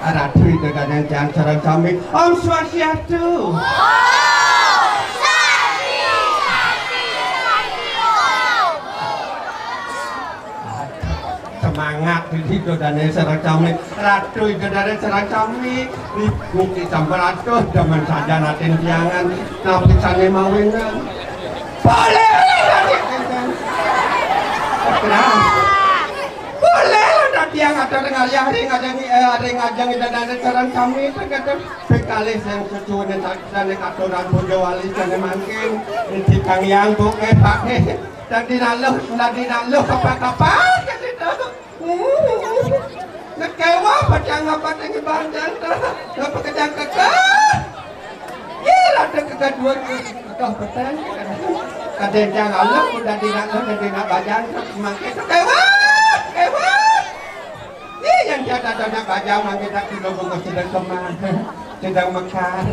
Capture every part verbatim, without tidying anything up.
Ratu Ida Dané tiang sareng sami. Om Swastiastu. Semangat Ida Dané sareng sami. Ratu Ida Dané sareng sami. Niki sampun atuh demen sajan atin tiangan. Napi sané mawinan? Boleh. Nah. Boleh lah, dadi yang ada ring ayah, ring ada ngi-, eh, ring ajeng ida dadi sareng sami, tegetem pikalih yang sesuai dengan saksane katuran puja wali sane mangkin, niti kang yang buke pake, dadi naluh, dadi naluh kapak-kapak, dadi tu. Hmm. Ngekewa pacang apa tinggi banjang tu, ngapa kejang kekeh. Ye, rada kegaduhan, kekeh peteng. Kadang jang Allah, udah dina, udah dina bajang, mangke tu kewat, kewat. Ye, yang tiada dana bajang, mangke tak sudah bungkus sedang kemah, sedang mekar.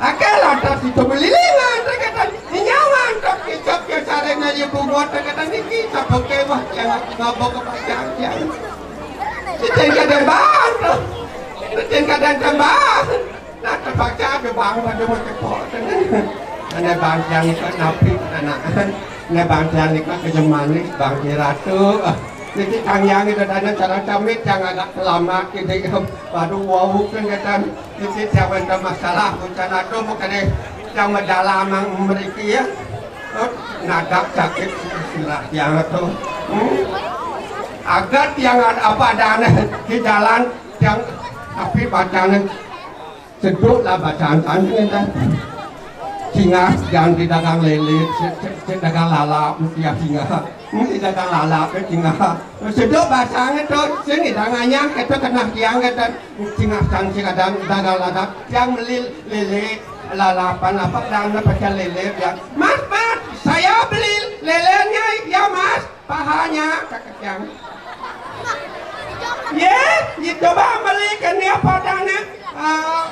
Akeh lantas itu belilingan, terkadang nyawan, tak kicap, ya sareng aja bungot, terkadang niki, sapa kewat, yang aku ngabok ke bajang, yang. Cicing kadang bang, tu. Cicing kadang tembang. Nah, terpaksa ada bang pada mau cepok. Ada bang yang ikut napi, anak. Ada bang yang ikut ke jemani, bang di ratu. Niki kang yang itu dana cara camit yang agak lama, gitu. Baru wow, kan, kata, niki siapa ada masalah, bukan ada, bukan ada yang mendalam, yang memiliki, ya. Oh, nadak sakit, istilah yang itu. Hmm. Agak yang ada apa adanya di jalan, yang tapi bacaan seduk lah bacaan tadi kan. Singgah yang di dagang lele, si, si, si dagang lalap, dia singgah. Hmm, di dagang lalap, dia singgah. Seduk bacaan itu, sini dangannya, kita kena tiang, kita singgah sang si dagang, dagang lalap, yang beli lele, lalapan apa, dan apa, lele, dia. Mas, mas, saya beli lelenya, ya, mas. Pahanya, kata tiang. Ye, ye coba beli ke ni apa adanya? Ah,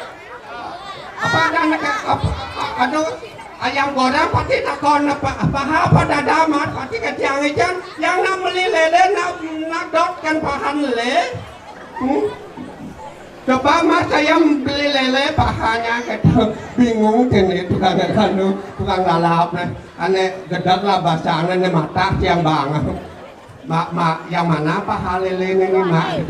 apa adanya ke, apa, aduh, ayam goreng pasti takon apa, paha apa dada, mas, pasti ke tiang ijan. Yang nak beli lele, nak, nak dot kan pahan lele. Hmm? Coba, mas, saya beli lele, pahanya, kata, bingung kan ni tukang anu, tukang lalap, nah. Ané gedeg lah basangan, ané matah tiang banget. Mak, mak, yang mana paha léléné nih, Mak?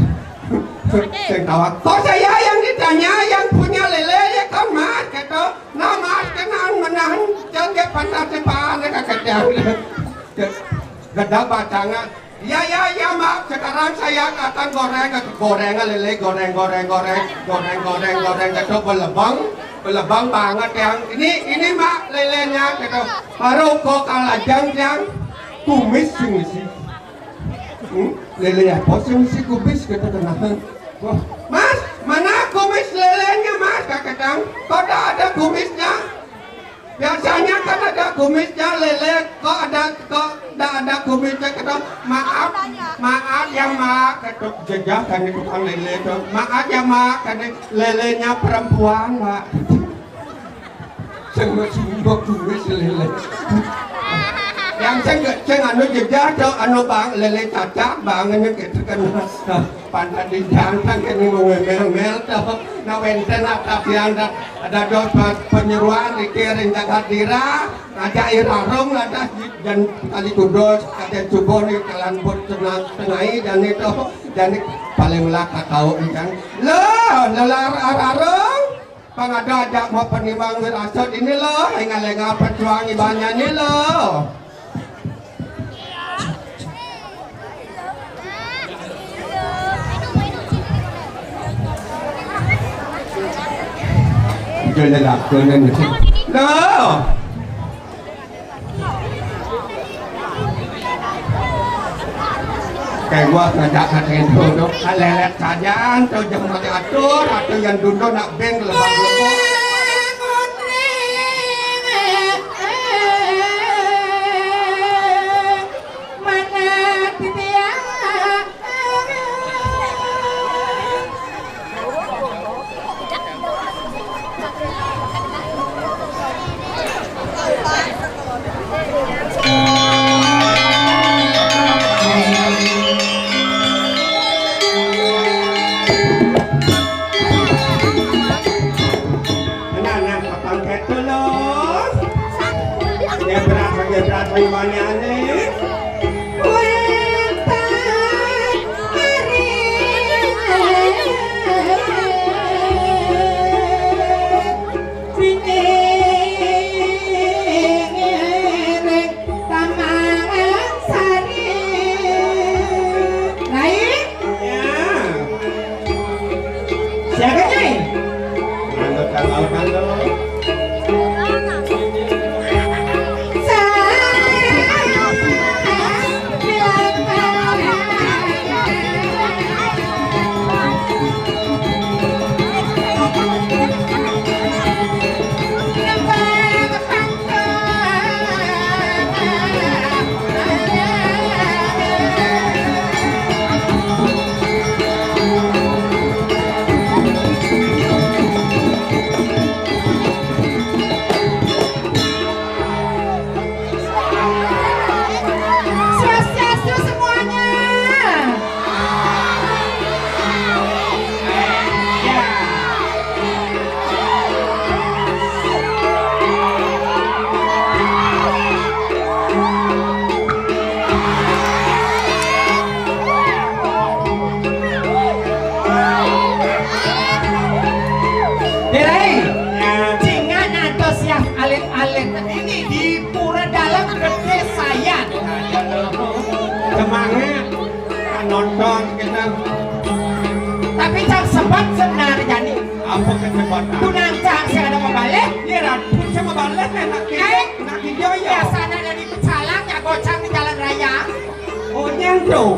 Sing tawang. Kok saya yang ditanya, yang punya lélé ya kan, Mas, gitu. Nah, Mas, kenaan menahan, jangan kayak pantas si Pak, ané kakek yang. Gedeg basangan. Ya, ya, ya, Mak. Sekarang saya akan goreng, goreng lélé, goreng, goreng, goreng, goreng, goreng, goreng, gitu, belebang, belebang banget yang ini, ini, Mak, lélénya, gitu. Baru kok kalajang yang kumis sing isi. Hmm? Lélé apa sing isi kumis, gitu, kenahan. Wah, Mas, mana kumis lélénya, Mas? Kaketang, kok tak ada kumisnya? Biasanya kan ada kumisnya lélé, kok ada, kok ndak ada kumisnya, kata, "Maaf, maaf ya, Mak," kata jejak kan tukang lélé tuh. "Maaf ya, Mak," kata, "lélénya perempuan, Mak." Sing masih mbok kumis lélé. Yang sing, sing anu jejak tuh, anu bang, lélé cacat banget gitu kan. Pantes dijantang kéné mau ngemel-mel to. Nah, wénten apa pian da-, dados pe-, penyeruan iki ring Jagadira, ngajak irarung lantas jan kali kudus, kadén subuh nih kalan bot tenang tengai dan itu, dan paling lah kakau kan. Loh, lelar ararung. Pang ada ajak mau penimang wirasat ini loh, engal-engal pejuang ibannya ini loh. Udah lelakonan. Loh. Kayak gua ngajak kata itu tuh, lelet saja tuh, jangan mau diatur, atau yang dulu nak beng lebak lebok. Mana titiang? Nah, nah, kapan kayak tulus? Gebrak, gebrak, gimana nih? Siapa, Nyai? Manut kalau, manut. Swastiastu semuanya. Derai, ya, cinga nantos ya alit-alit ini di Pura Dalam Gedé Sayan. Semangat nonton kita. Tapi cang sebat sebenarnya nih. Apa kesempatan? Tunang cang sing ada mabalih. Iya, Ran. Pun saya mabalih, nih, nak kijang. Nak kijang, ya. Biasanya dari Pecalang, ya, gocang di jalan raya. Oh, nyang tuh.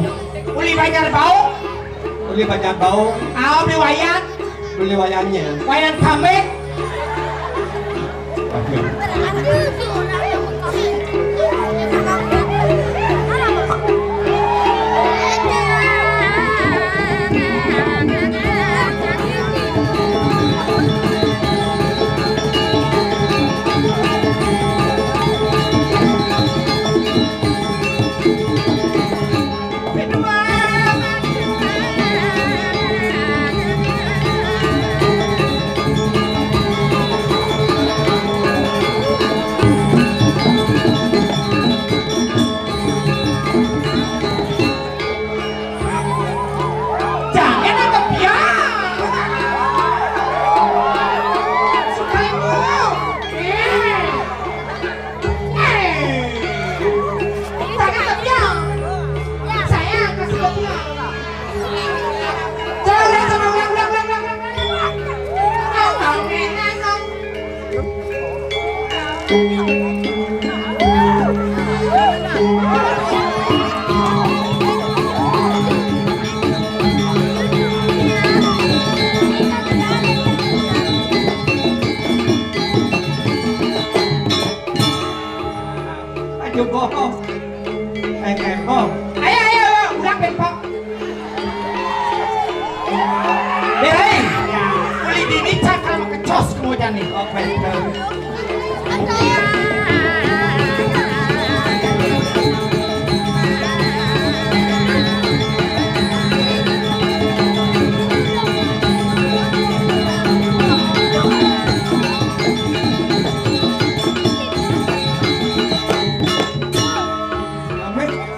Uli Banjar Baung. Uli Banjar Baung. Aom di Wayan. Uli Wayannya. Wayan Kambing. Ayo, ayo, ayo, ulang bengkok. Berain. Ya, uli dini cakal makecos kemudian nih. Oke.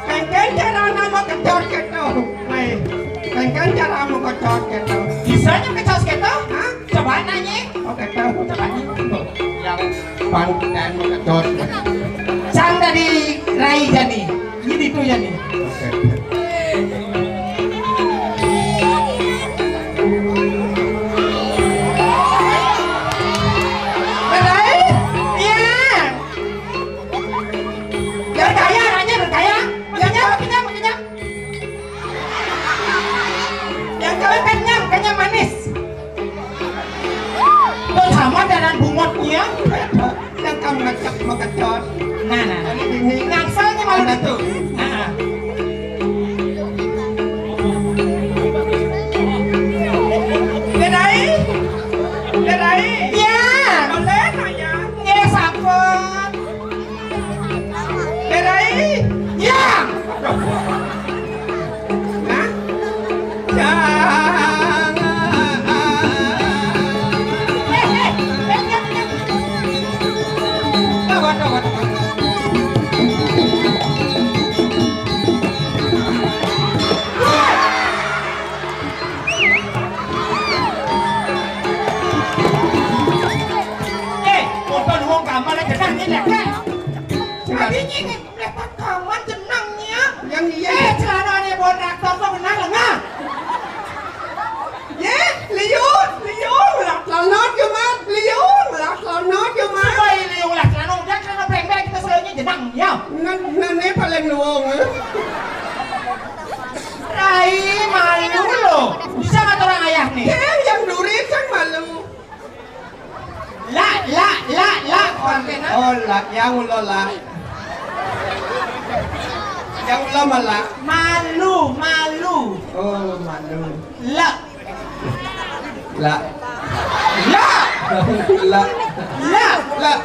Kengken cara nama kecor keto. Mai. Kengken cara mau kecor keto. Bisanya kecos keto? Hah? Coba nanya. Oke, tahu. Coba nanya. Yang panggilan mau kecor. Sang dari Rai Jani. Ini tuh Jani. Oke. Rai? Iya. Bergaya, Ranya, bergaya. Maksudnya, maksudnya, maksudnya. Yang kawin kenyang, kenyang manis. Tuh sama dengan bungotnya. Yang kamu ngecek, mengecot. Nah, nah, nah. Ini, ini. Ngaksalnya malu gitu. Nah. Dedai? Dedai? Ya. Boleh nanya? Ya, sampun. Dedai? Ya. Hah? Jangan. Eh, eh, eh, eh, eh. Tunggu, tunggu, tunggu. Eh, nonton wong kamar aja kan ini, kan? Tadi ini melepat kamar jenangnya. Yang iya. Eh, celananya bonak, toko benar lengah. Ye, liur, liur, lah celana cuma liur, lah celana cuma. Coba ini ulah celana, udah celana breng-breng kita selalunya jenang, ya. Nah, nah, ini paling nuwung, eh. Rai, malu loh. Bisa nggak orang ayah nih? Ye, yang duri kan malu. Lah, lah, lah, lah, kontainer. Oh, lah, yang ulo lah. Yang ulo malah. Malu, malu. Oh, malu. Lah. Lah. Lah. Lah. Lah. Lah.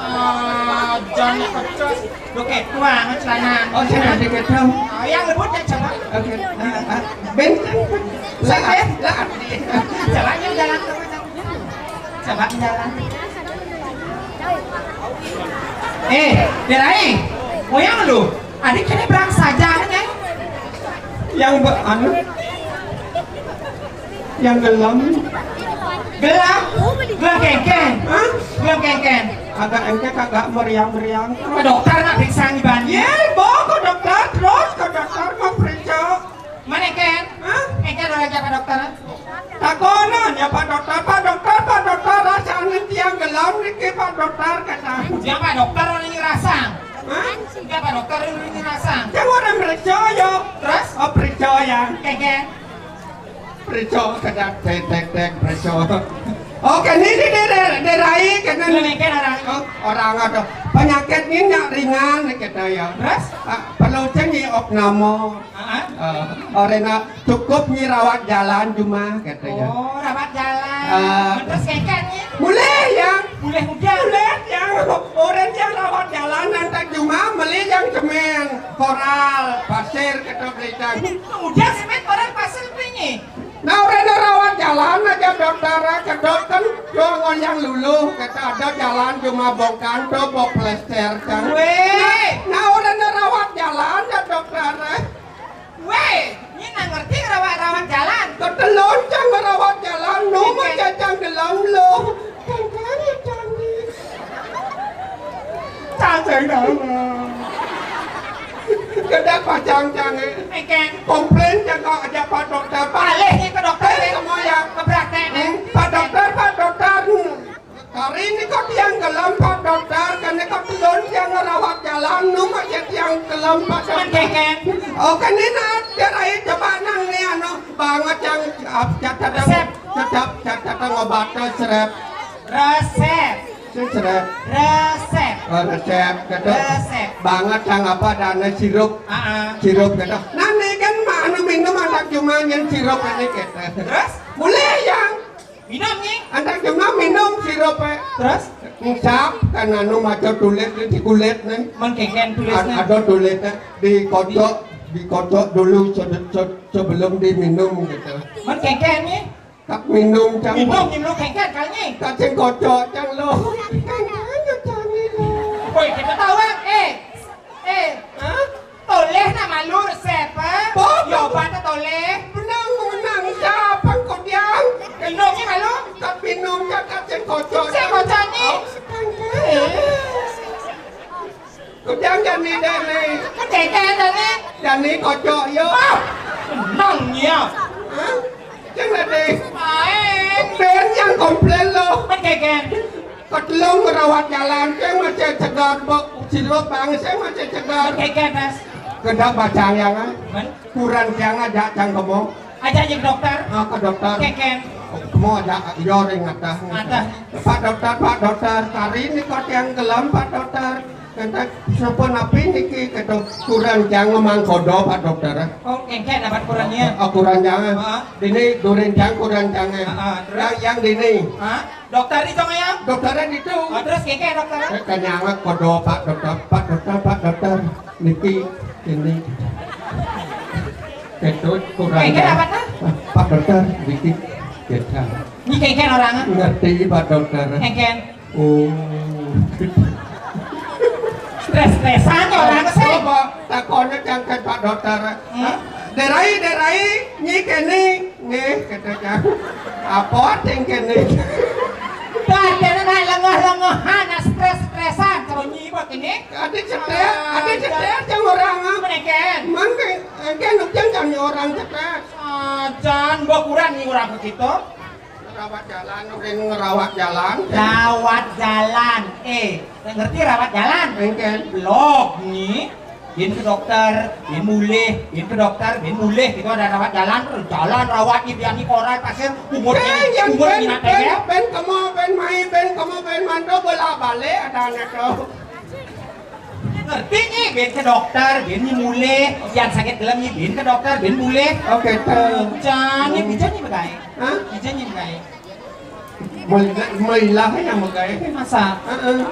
Ah, jangan pecos. Lo ketua, sama celana. Oh, saya nanti ketua. Oh, yang lebut ya, coba. Oke. Ah, ah. Ben. Lah, lah. Coba, yuk, jalan, coba, coba. Coba, jalan. Eh, Derai. Moyang lu. Adik kene berang saja, nih. Yang be-, anu. Yang gelem. Gelem? Gelem kengken? Hah? Gelem kengken? Agak engke kagak meriang-meriang. Ke dokter nak periksa nih, Ban? Ye, bawa ke dokter, terus ke dokter mau periksa. Mana, Ken? Hah? Ken, udah ngajak ke dokter? Takonan ya, Pak Dokter, Pak Dokter, Pak Dokter, rasane tiang gelem niki, Pak Dokter, kata. Siapa dokter orang ini rasang? Hah? Siapa dokter orang ini rasang? Yang orang periksa, yo. Terus? Oh, periksa, ya. Ken, Ken. Periksa, kata, tek, tek, tek, periksa. Oke, ini, ini, ini, ini, Rai, kena. Lu nih, Ken, orang. Oh, orang ada. Penyakit ini ndak ringan, kata, ya. Terus? Ah, perlu cek nyi opname. Ah, ah. Eh, orena cukup nyi rawat jalan juma, katanya. Oh, rawat jalan. Eh, terus kengken nih? Mulih, ya. Mulih udah. Mulih, ya. Orang yang rawat jalan nanti juma, beli yang semen, koral, pasir, kata berita. Udah semen, koral, pasir, belinya. Nah, orena rawat jalan aja dokter, kedot kan, dua ngoyang luluh, kata ada jalan cuma bongkar, tuh, bawa plester, kan. Weh. Nah, nah, orena rawat jalan ya dokter. Weh, ini nggak ngerti rawat-rawat jalan. Ketelon cang rawat jalan, nu mah cacang gelam lo. Cang cari canggih. Cacang dalam. Gede pacang cang, eh. Eken. Komplain cang kok aja Pak Dokter. Pak. Balik nih ke dokter, eh, eh. Semua ya. Ke praktek, eh. Hmm, Pak Dokter, Pak Dokter. Hari ini kok tiang gelem, Pak Dokter, kene kok belum tiang ngerawat jalan, nu kok ya tiang gelem, Pak Dokter. Cuman keken. Oh, kene nah, biar aja coba nang nih, anu, banget yang, ah, catat, resep. Catat, catat ngobatnya, serep. Resep. Sing seret. Resep. Oh, resep gitu. Resep. Banget yang apa, ada sirup. Ah, ah. Sirup gitu. Nah, ini kan mah anu minum anak cuma yang sirup ini gitu. Terus? Boleh yang Minum nih. Anak cuma minum sirup, eh. Terus? Ngecap kan anu maca tulis di kulit nih. Mun kéngkén tulisna. Ada tulisnya, dikocok, dikocok dulu se- se- sebelum diminum gitu. Mun kéngkén nih. Tak minum cang. Minum, minum kéngkén kali nih. Tak sing kocok cang lo. Kan aja cang lo. Woi, kita tahu, eh. Eh, hah? Toleh nama lu resep, eh? Apa? Ya, obat toleh. Benang, benang, siapa kau diam? Minumnya malu? Tak minum, tak sing kocok. Sing kocok nih. Oh, kan. Kau jangan jadi Dani. Kan kéngkén Dani. Dani kocok, yo. Ah, benangnya. Hah? Yang tadi. Main. Ben yang komplain lo. Kan kéngkén. Ketelung ngerawat jalan, saya masih cegar, bu. Sirup bang, saya masih cegar. Kéngkén, Mas. Kedap bacang yang, ah. Men? Kurang yang aja cang kemo. Aja aja ke dokter. Ah, ke dokter. Kéngkén. Kemo aja, yo ring atas. Atas. Pak dokter, Pak dokter, kari ini kok yang gelem, Pak dokter. Kata, siapa napi niki? Kata, kurang yang memang kodo, Pak dokter. Oh, kéngkén dapat kurangnya. Oh, kurang yang. Ah. Dini durin yang kurang yang. Ah, ah, terus? Yang, yang dini. Ah? Dokter itu, ya? Dokternya itu. Oh, terus kéngkén dokter? Eh, kenyang kodo, Pak dokter, Pak dokter, Pak dokter. Niki, ini. Ketut kurang. Kéngkén apa tuh? Ah, Pak dokter, niki. Kita. Ini kéngkén orang. Ngerti, Pak dokter. Kéngkén. Oh. Stres-stresan ya orang sih. Coba takonnya jangkat Pak dokter. Hmm? Derai, derai, nyi kene. Nggih, kata cang. Apa sing kene? Badan anak lengah-lengahan, stres-stresan, terus nyi apa kene? Ada cetek, ada cetek yang orang, ah. Menekan. Mangke, engke nuk jang jang orang cetek. Ajan, mbok kurang nyi orang begitu. Ngerawat jalan, udah ngerawat jalan. Rawat jalan. Eh, ngerti rawat jalan? Engken. Blok nyi. Bin ke dokter, bin mulih, bin ke dokter, bin mulih. Itu ada rawat jalan, jalan rawat di biar di koran pasir, umur Eh, ini, yang umur ben, ini ben, tegel. Ben kemo, ben mai, ben kemo, ben mando, bolak-balik ada anak tuh. Ngerti nyi, bin ke dokter, bin nyi mulih, yang sakit gelem nyi, bin ke dokter, bin mulih. Oke, tuh. Jan, nyi bisa nyi begai. Hah? Bisa nyi begai. Melilah, melilah yang begai. Masa? Heeh.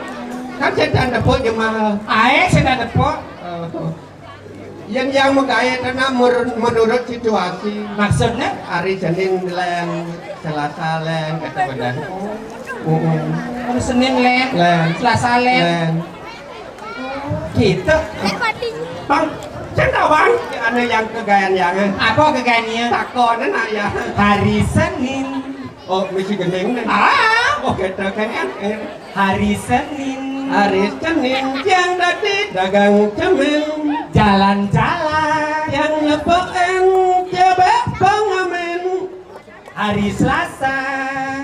Kan setan depok jemaah. Ae setan depok. Oh. Yang yang begai karena menurut situasi. Maksudnya? Hari Senin lain, Selasa lain, kata bedah. Heeh. Hari Senin lain, Lain. Selasa lain. Lain. Gitu. Bang, saya tahu, Bang. Ada yang kegayan yang. Apa kegayannya? Takon, nak ya. Hari Senin. Oh, mesti gending nih. Ah. Oh, gitu kan, kan. Eh. Hari Senin. Hari Senin yang tadi dagang cemen. Jalan-jalan. Yang ngepoen coba pengamen. Hari Selasa.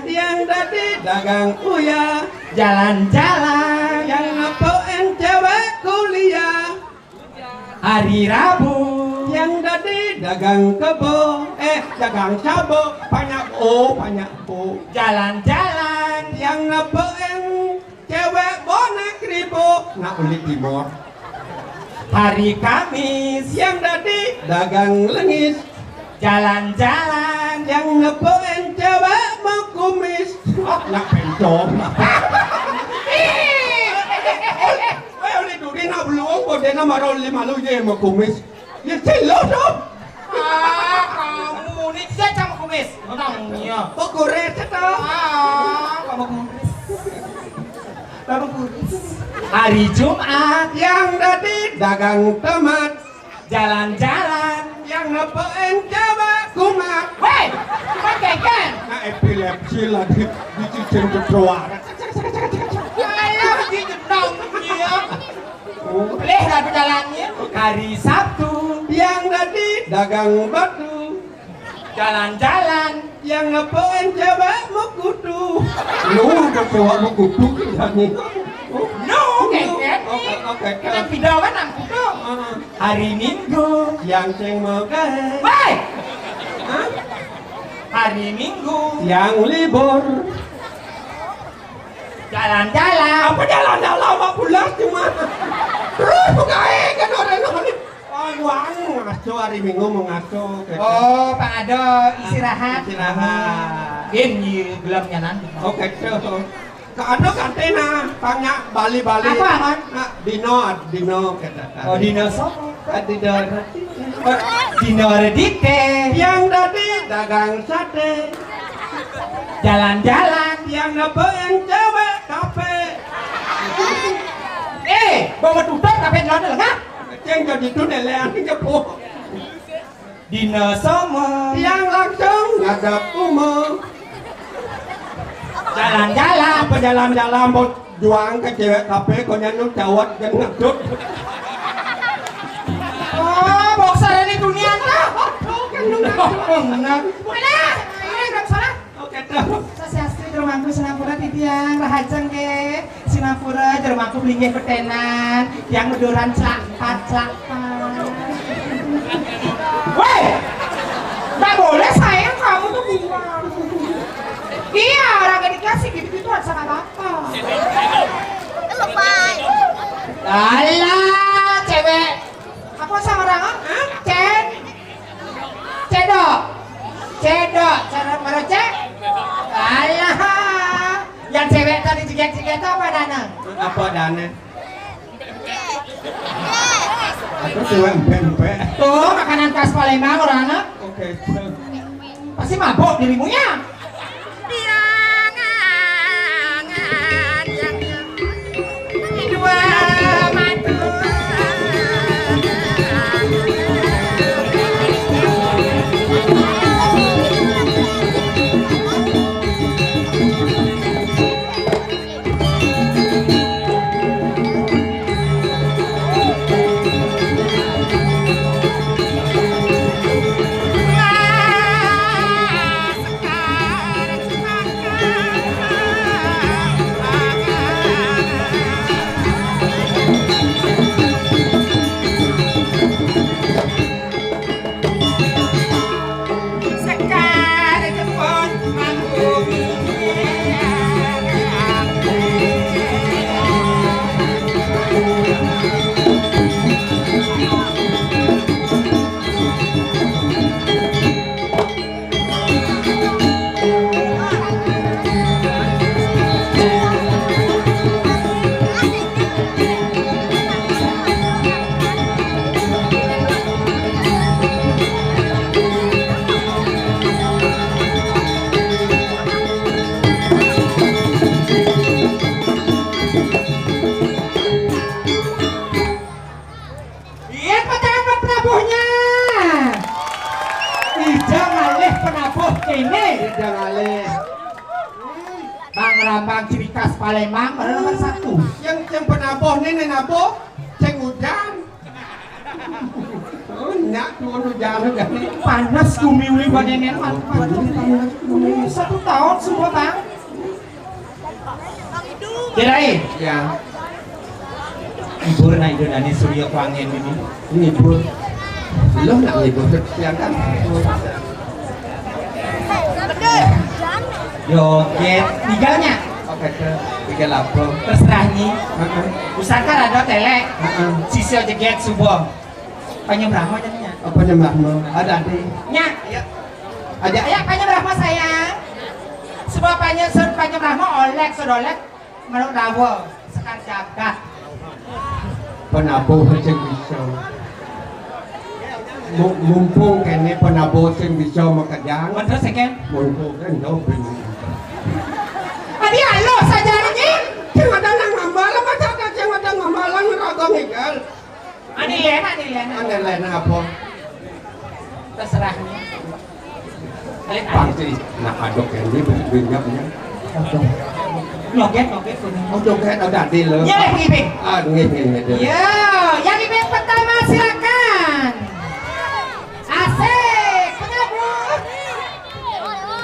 Yang tadi dagang uya. Jalan-jalan. Yang ngepoen cewek kuliah. Hari Rabu. Yang tadi dagang kebo, eh, dagang cabo, banyak, oh, banyak, oh. Jalan-jalan. Yang ngepoen cewek bonek ribu. Nak uli timur. Hari Kamis. Yang tadi dagang lengis. Jalan-jalan. Yang ngepoen cewek mau kumis. Oh, nak pencong. Ih. Ayo, ni duri nak belum, kau dia nak marah lima lu je mau kumis. Ya, selo dong. Ah, kamu ni dia cang kumis. Kamunya. Kok kuris itu? Ah, kamu kuris. Kamu kuris. Hari Jumat. Yang tadi dagang tomat. Jalan-jalan. Yang ngepoen coba kumat. Weh, pakai kan? Nah, epilepsi lagi dicicing kecoa. Ayo, digendong dia. Boleh lah jalannya. Hari Sabtu. Yang tadi dagang batu. Jalan-jalan. Yang ngepoen cewek mau kutu. Lu ada cewek mau kutu, ya nih. No, keket. Oke, oke. Yang pindah kan nang kutu. Heeh. Hari Minggu. Yang ceng mau kae. Weh! Hah? Hari Minggu. Yang libur. Jalan-jalan. Apa jalan-jalan, Pak Bulas cuma? Terus bukae kan orang ini. Oh, uang ngaco hari Minggu mau ngaco, gitu. Oh, Pak Ado istirahat. Istirahat. Yen, iya, gelapnya nanti. Oh, gitu. Ke anu katena, tanya bali-bali. Apa, Hon? Nah, dino, dino, kata tadi. Oh, dino sapa? Tadi dino. Eh, dino Redite. Yang tadi dagang sate. Jalan-jalan. Yang nepen cewek kafe. Eh, bawa tutup kafe dino lengah. Yang jadi itu nelean jebuk. Dina sama. Yang langsung ngadap uma. Jalan-jalan. Apa jalan-jalan, bos? Juang ke cewek kafe, konya nu cawat dan ngedut. Oh, boxer ini dunia tuh. Aduh, kan nu ngedut. Benar. Mana? Ini nggak salah. Oke, tuh. Swastiastu, jero mangku sinampura titiang, rahajeng nggih. Sinampura, jero mangku linggih betenan, tiang meduran celakpat, celakpat. Woi, nggak boleh sayang, kamu tuh buang. Iya, orang gak dikasih gitu-gitu harus sama bapak. Alah, cewek. Apa sama orang? Hah? Cen? Cedok. Cedok. Cara merocek. Alah. Yang cewek tadi jeget-jeget apa dana? Apa dana? Aku cewek empek-empek. Tuh, makanan khas Palembang orang, ah. Oke. Pasti mabok dirimu ya. Iya, pejabat penabuhnya. Ija ngalih penabuh kene. Ija ngalih. Bang Rambang ciri khas Palembang, baru nomor satu. Yang, yang penabuh nih, nih nabuh, ceng ujan. Oh, nyak, turun ujan, ujan. Panas bumi uli badannya, panas, panas, panas. Satu tahun semua, Bang. Kirain? Ya. Ngibur nak Indo Dani Surya Kuangen ini. Ngibur. Lo nak ngibur, silakan. Joget, tigalnya. Oke, tiga lapor. Terserah nyi. Heeh. Pusaka rada telek. Heeh. Sisya jeget subuh. Panyebrahma jadinya. Oh, Panyebrahma. Ada, Adi. Nya. Iya. Aja. Ayo, Panyebrahma sayang. Sebab Panye-, se-, Panyebrahma olek, sodolek, menurut dawa, sekar jagat. Penabuh sing bisa. Mu-, mumpung kene penabuh sing bisa makejang. Bener, seken. Mumpung kan jauh bingung. Adi halus aja ini. Sing ada nang ngambal, apa cakap sing ada ngambalan ngeraga ngigel. Ane lena, ane lena. Ane lena apa? Terserah. Pasti nak aduk yang ini banyak punya. Aduk. Noget, noget, kuning. Oh, joget ada di lo. Ya, Ibe. Ah, nggih, nggih, nggih. Ya, yang Ibe pertama silakan. Asik, pengabuh.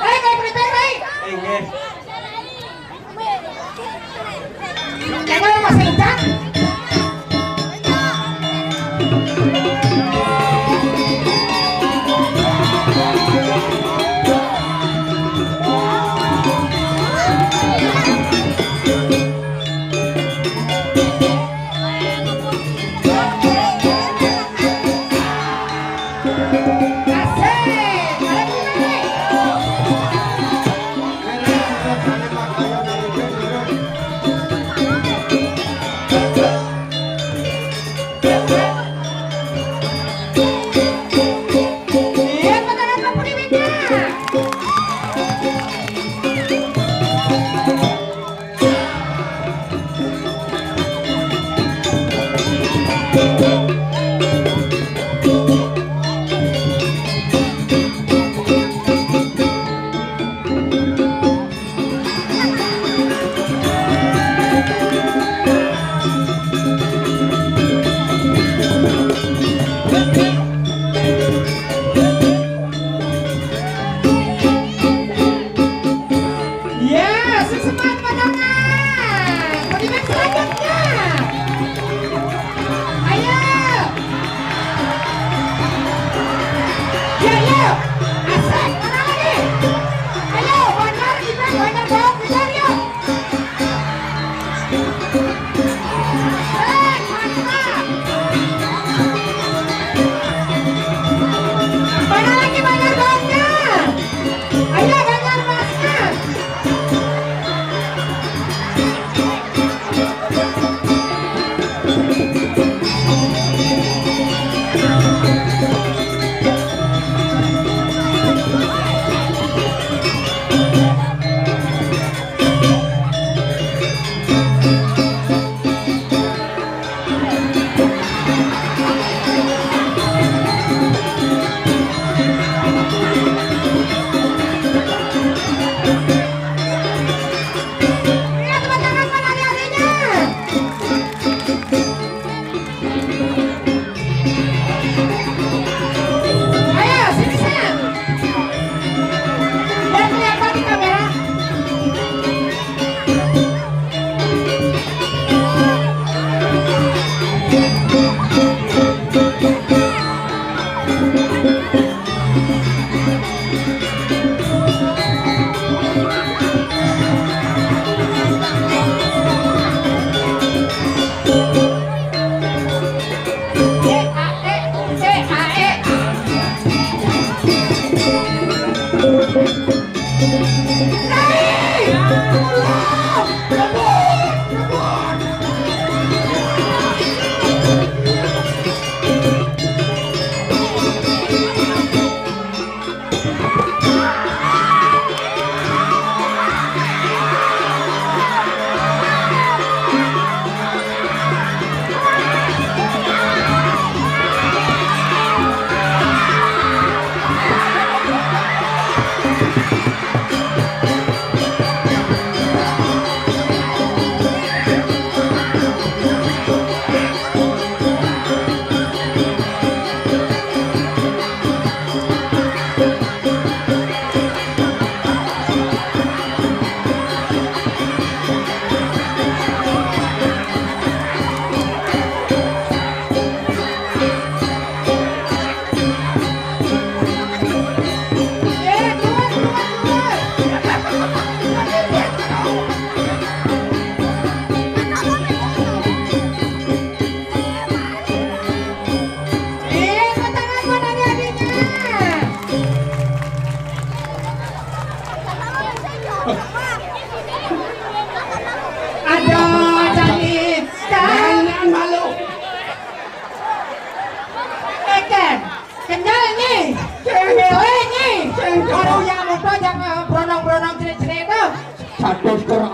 Baik, baik, baik, baik. Nggih. Kayaknya lu masih udah.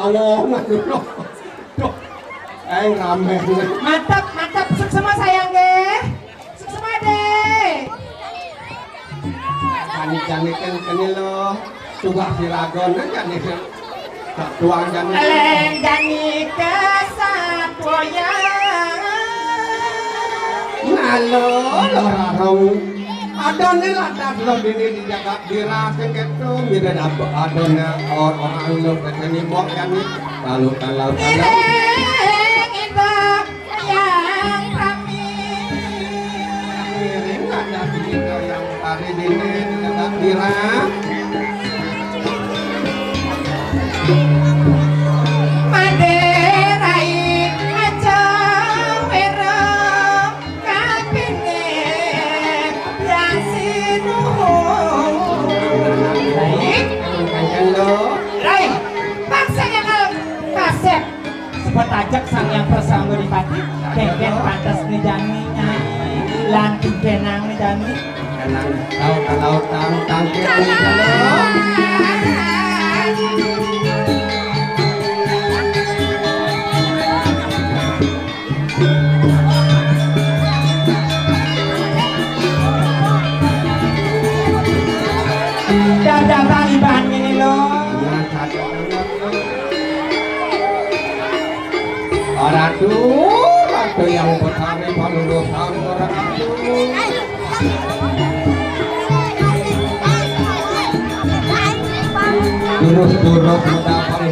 Ngomong dulu. Duh. Eh, rame. Mantap, mantap. Suksema sayang nggih. Suksema, Dek. Jani-jani kan kene lho. Tugas siragon kan jani kan. Tak tuang jani. Eleng jani kesapoyan. Ngalo lho rarong. Adone ladas lho dini di jagat dira sing ketu. Mira dapet adone or-, orang lho kene mok jani. Lalu kalau kalau. Eleng itu yang kami. Ngiring ada di yang hari ini di jagat dira. Madé rai aja wéra kapiné yang sinuhun. Baik, Kanjeng Lo. Rai, paksa nyekel kasép. Sebut ajak Sang Hyang Prasangguripati, kéngkén pantes né jani, Nyai. Lan kéngkénang né jani. Kéngkénang, tau, tau, tang, tang, kéngkénang. Dadah Bang Iban ngene lho. Ratu, ratu yang betari panuduh sanggur ratu. Durus-durus mendapat